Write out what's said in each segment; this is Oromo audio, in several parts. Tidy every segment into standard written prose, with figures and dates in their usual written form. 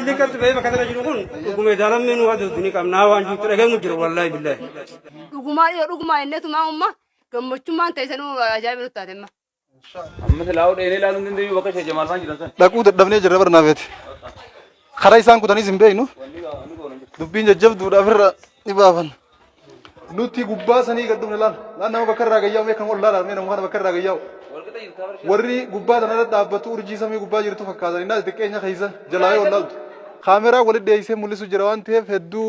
Dilli qabdi ba'ee bakka tana jiru kun dhuguma idaalamni nu haduudu ni qabnaa waan jirutti dhagahamu jira wallaahi billaahi. Dhugumaa yoo dhugumaa innetumaa umma gammachummaan ta'e sanuu ajaa'iba nutti taate amma. Amma silaa dheenee ilaaluu hin dandeenyu bakka ishee Jamaal faan jiran sana. Dhaquu dadhabnee jirra barnaafeeti. Karaa isaan kutanis hin beeknu. Dubbiin jajjabduudhaaf irra ni baafan. Nuti gubbaa sanii gad dhufne laal. Laal nama bakka irraa gayyaa'u mee kan ol laala mee nama kana bakka irraa gayyaa'u. Warri gubbaa tanarra dhaabbatu urjii samii gubbaa jirtu fakkaatan innaa xixiqqeenya keessa jalaa yoo laaltu. Kaameraa walitti dhiyeessee mul'isu jira waan ta'eef hedduu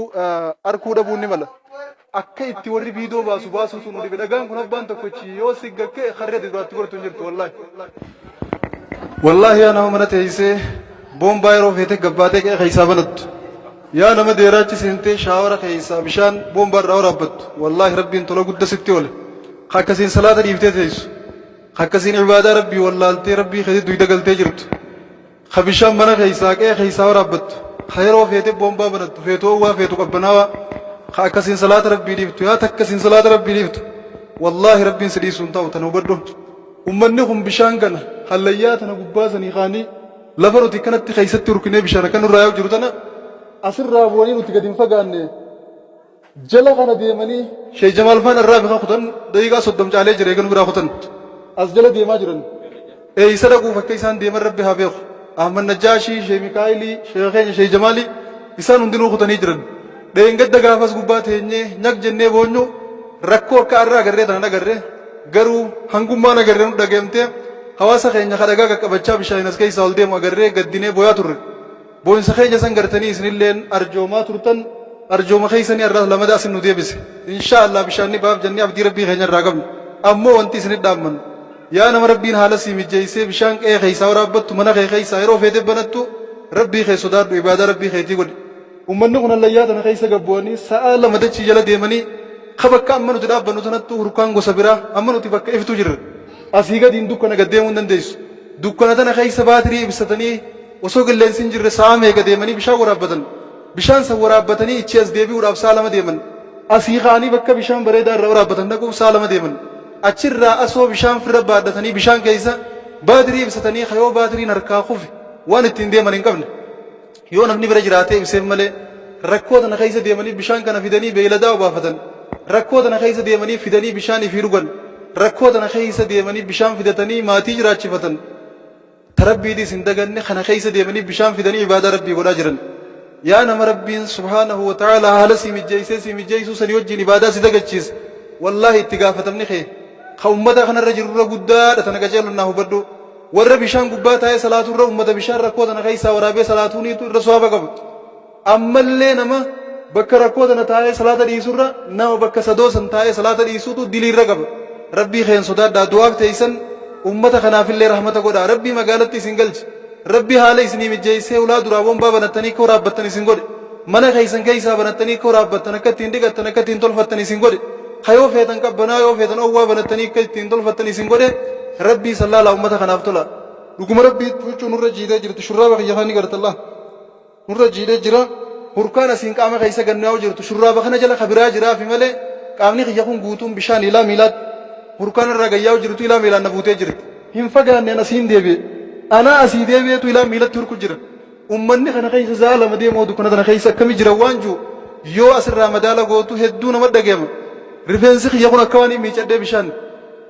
arkuu dhabuun ni mala. Akka itti warri viidoo baasu baasuutu nu dhibe. Dhagaan kun abbaan tokkochi yoo si gakkee harree ati duraatti godhatu hin jirtu wallaahi. Wallaahi yaa nama mana teessee boombaa yeroo feete gabbaatee qe'ee keessaa banattu. Yaa nama deeraachi seentee shaawara keessaa bishaan boombaa irraa waraabbattu. Wallaahi rabbiin tola gudda sitti oole. Ka akkasiin salaata dhiiftee teessu. Ka akkasiin ibaadaa rabbii wallaaltee rabbii keetti duyda galtee jirtu. Ka bishaan mana keessaa qe'ee keessaa waraabbattu, ka yeroo feete boombaa banattu, feetu oowwaa feetu qabbanaawaa, ka akkasiin salaata Rabbii dhiiftu, yaa takkasiin salaata Rabbii dhiiftu, wallaahi Rabbiin si dhiisuu hin taa'u tana hubadhu. Ummanni kun bishaan kana hallayyaa tana gubbaa sanii kaanii lafa nuti kanatti keessatti hurkinee bishaan akka nurraa yaa'u jiru tana asirraa bu'anii nuti gadi hin fagaanne. Jala kana deemanii Sheekh Jamaal faan irraa bifa kutan daqiiqaa 30 caalee jira eega nu biraa kutan. As jala deemaa jiran. Eeysa dhaquuf akka isaan deeman Rabbi haa beeku. Ahmad Najjaashii, Sheekh Mikaa'ilii, Sheekh keenya Sheekh Jamaalii isaan hundinuu kutanii jiran. Dheengadda gaafas gubbaa teenyee nyaq jennee boonyu rakkoo akka arra agarree tana hin agarre. Garuu hangummaan agarre nu dhagayamtee hawaasa keenya ka dhagaa qaqqabachaa bishaaniin as keessaa ol deemu agarree gaddinee booyaa turre. Booyinsa keenya san gartanii isinilleen arjoomaa turtan arjooma keeysanii arraas lamada asin nu deebise. Inshaa Allah bishaan ni baaf jannee abdii Rabbii keenya irraa qabna. Ammoo wanti isinit dhaammannu yaa nama Rabbiin haala sii mijjeeysee bishaan qe'ee keeysaa waraabbattu mana kee keeysaa yeroo feete banattu Rabbii kee sodaadhu ibaadaa Rabbii keetii godhi. Ummanni kun hallayyaa tana keeysa gad bu'anii sa'aa 2 dachii jala deemanii ka bakka amma nuti dhaabbannu tanattuu hurkaan gosa biraa amma nuti bakka iftu jirra. Asii gadiin dukkana gad deemuu hin dandeeysu. Dukkana tana keeysa baatirii ibsatanii Osoo qilleensi hin jirre sa'a meeqa deemanii bishaan waraabbatan. Bishaan san waraabbatanii ichii as deebi'uudhaaf sa'a 2 deeman. Asii ka'anii bakka bishaan bareedaa irraa waraabbatan dhaquuf sa'a 2 deeman. Achirraa asoo bishaan firra baadhatanii bishaan keessa baatirii ibsatanii ka yoo baatiriin harkaa kufe waan ittiin deeman hin qabne. Yoo namni bira jiraatee ibseef malee rakkoo tana keessa deemanii bishaan kana fidanii beeyladaa obaafatan. Rakkoo tana keessa deemanii fidanii bishaan ifii dhugan. Rakkoo tana keessa deemanii bishaan fidatanii maatii jiraachifatan. Ta Rabbiitiis hin daganne kana keessa deemanii bishaan fidanii ibaadaa Rabbii godhaa jiran. Yaa nama Rabbiin subhaanahu wa ta'aalaa haala sii mijjeessee sii mijjeessuu sanii wajjiin ibaadaa si dagachiise wallaahi itti gaafatamni kee ka ummata kanarra jirurra guddaadha tana qaceelloon naa hubadhu. Warra bishaan gubbaa taa'ee salaaturra ummata bishaan rakkoo tana keessaa waraabee salaatuuniitu irra sawaaba qaba. Ammallee nama bakka rakkoo tana taa'ee salaata dhiisurra nama bakka sadoo san taa'ee salaata dhiisuutu dilii irra qaba. Rabbii keen sodaadhaa du'aaf teeysan ummata kanaafillee rahmata godhaa. Rabbii magaalatti isin galche. Rabbi haala isinii mijjeessee hulaa duraa bombaa banattanii akka waraabbattan isin godhe. Mana keeysan keeysaa banattanii akka waraabbattan akka ittiin dhiqattan akka ittiin tolfattan isin godhe. Ka yoo feetan qabbanaa yoo feetan owwaa banattanii akka ittiin tolfattan isin godhe. Rabbii san laalaa ummata kanaaf tola. Dhuguma Rabbii huccuu nurra jiitee jirti shurraaba kiyya kana ni gartallaa. Nurra jiidhee jira. Hurkaan asiin qaama keessa gad nu yaa'u jirtu shurraaba kana jala ka biraa jiraafi malee qaamni kiyya kun guutuun bishaan ilaa miilaatti hurkaan irraa gad yaa'u jirtu ilaa miilaan na buutee jirti. Hin fagaanne an asiin deebi'e. Anaa asii deebi'eetu ilaa miilatti hurku jira. Ummanni kana keessa sa'a 2 deemu dukkana tana keessa akkami jira waan jiru yoo asirraa madaala gootu hedduu nama dhagayama. Rifeensi kiyya kun akka waan hin miicadhee bishaan.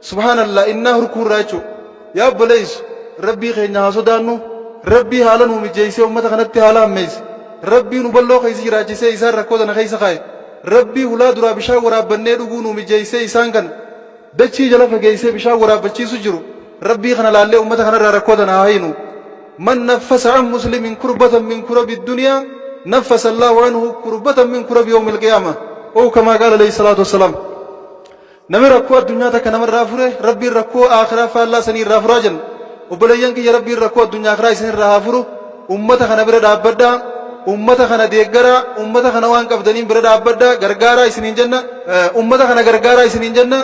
Subhaanallah innaa hurkuu irraa jechuudha. Yaa obboleeyso Rabbii keenya haa sodaannu Rabbii haala nuu mijjeeysee ummata kanatti haala hammeeyse Rabbii nu balloo keeysa jiraachisee isaan rakkoo tana keeysa kaaye Rabbii hulaa duraa bishaan waraabbannee dhuguu nuu mijjeeysee isaan kana dachii jala fageeysee bishaan waraabbachiisu jiru Rabbii kana laallee ummata kanarraa rakkoo tana haa hiinu Man naffasa an muslimin kurbatan min kurabi dunyaa naffasa Allaahu anhu kurbatan min kurabi yawmil qiyaamah ow kamaa qaala aleyhi salaatu wassalaam. Nami rakkoo addunyaa takka namarraa fure Rabbiin rakkoo aakhiraa faallaa sanii irraa furaa jenna. Obboleeyyan kiyya Rabbiin rakkoo addunyaa aakhiraa isin irraa haa furu. Ummata kana bira dhaabbadhaa. Ummata kana deeggaraa. Ummata kana waan qabdaniin bira dhaabbadhaa. Gargaaraa isiniin jenna. Ummata kana gargaaraa isiniin jenna.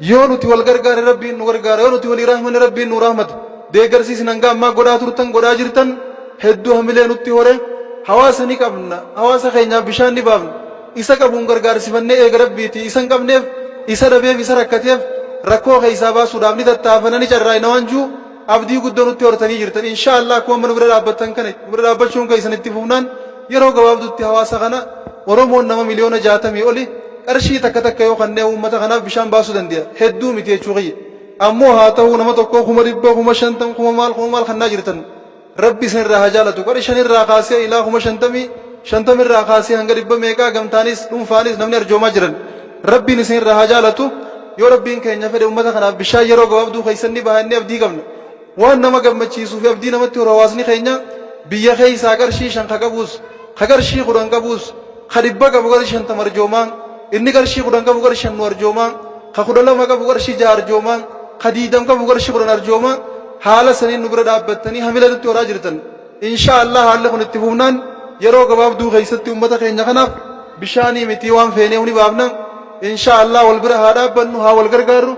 Yoo nuti wal gargaare Rabbiin nu gargaara. Yoo nuti walii rahmanne Rabbiin nu rahmata. Deeggarsi isin hanga ammaa godhaa turtan godhaa jirtan hedduu hamilee nutti hore. Hawaasa ni qabna. Hawaasa keenyaaf bishaan ni baafna. Isa qabuun gargaarsifannee eega Rabbiitii isa hin qabneef, isa dhabeef, isa rakkateef rakkoo keessaa baasuudhaaf ni tattaafana, ni carraayna waan ji'u Abdii guddoo nutti hortanii jirtan. Inshaa Allah akkuma amma nu bira dhaabbattan kana nu bira dhaabbachuun keessan itti fufnaan yeroo gabaabduutti hawaasa kana Oromoon nama miliyoona 60 oli qarshii takka takka yoo kannee uummata kanaaf bishaan baasuu dande'a. Hedduu miti jechuu kiyya. Ammoo haa ta'uu nama tokkoo 100,000, 50,000, kuma maal kuma maal kannaa jirtan. Rabbi isin irraa haa jaalatu. Qari 5 irraa kaasee ilaa 50,000, 50 irraa kaasee hanga dhibba meeqaa gamtaanis dhuunfaanis namni arjoomaa jiran. Rabbiin isin irraa haa jaalatu. Yoo Rabbiin keenya fedhe ummata kanaaf bishaan yeroo gabaabduu keessan ni baha jennee abdii qabna. Waan nama gammachiisuu fi abdii namatti horu hawaasni keenya biyya keessaa qarshii 5 ka qabuus, ka qarshii 10 qabuus, ka dhibba qabu qarshii 50 arjoomaa, inni qarshii 10 qabu qarshii 5 nu arjoomaa, ka 12 qabu qarshii 6 arjoomaa, ka 20 qabu qarshii 10 arjoomaa, haala saniin nu bira dhaabbattanii hamila nutti horaa jirtan. Inshaa Allah haalli kun itti fufnaan yeroo gabaabduu keessatti ummata keenya kanaaf bishaanii mitii waan feeneehu ni baafna. Inshaa Allah wal bira haa dhaabbannu, haa wal gargaarru.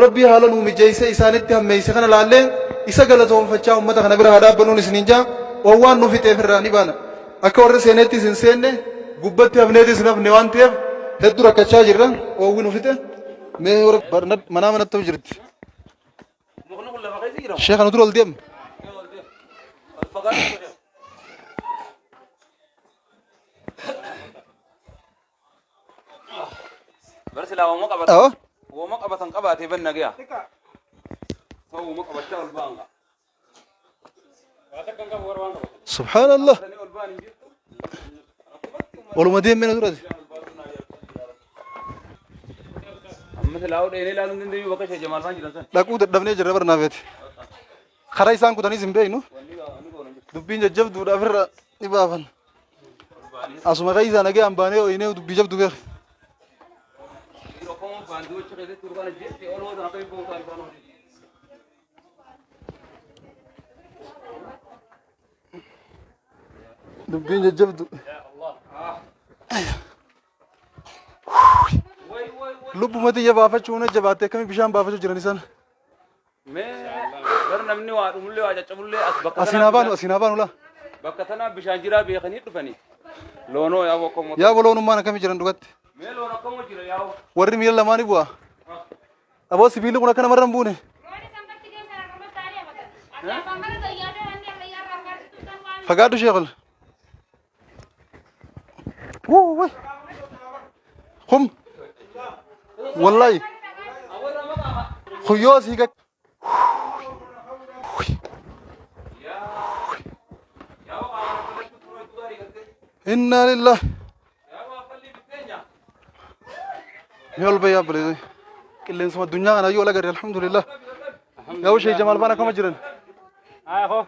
Rabbii haala nuu mijeessee isaanitti hammeesse kana laallee isa galatoomfachaa ummata kana bira haa dhaabbannuun isiniin ja'a. Owwaan nu fixeef irraa ni baana. Akka warra seeneettis hin seenne, gubbatti hafneetis hin hafne waan ta'eef hedduu rakkachaa jirra. Oowwi nu fixe. Mee warra manaa manatti jirti. Mukni kun lafa keessa jira. Sheekha nu dura ol deem. Ol fagaatu jira. Bar silaa wooma qabatan. Awwa. Wooma qabatan qabaatee ban nagaya. Ta'u wooma qabachaa ol ba'an gaa. Subhaanallah. Sanii ol ba'an hin jirtu. Oluma deem mee nu durati. Amma silaa dheenee ilaaluu hin dandeenyu bakka ishee Jamaal faan jiran san. Dhaquu dadhabnee jirra barnaafeeti. Karaa isaan kutanis hin beeknu. Dubbiin jajjabduudhaaf irra ni baafan. Asuma keessaa nagayaan baanee ooyinee dubbii jabdu beek. Dubbiin jajjabdu. Lubbuma tiyya baafachuu na jabaatte akkamii bishaan baafachuu jiran isaan. Mee bar namni waa dhumullee waa caccabullee as bakka Asiin haa baanu asiin haa baanu laa. Bakka tanaa bishaan jiraa beekanii dhufanii. Loonoo yaa boqqomoo. Yaa boloonummaan akkamii jiran dhugatti. Mee loon akkamoo jira yaa'u. Warri miila lamaanii bu'a. Aboo sibiilli kun akka namarra hin buune. Fagaadhu sheekol. Wuu Kum. Wallahi. Kuyyoo asii gad. Inna lillah. Mee ol bayyaa obboleessa. Qilleensuma addunyaa kana yoo ol agarre alhamdulillah. Yaa shee Jamaal baan akkama jiran. Haa koo.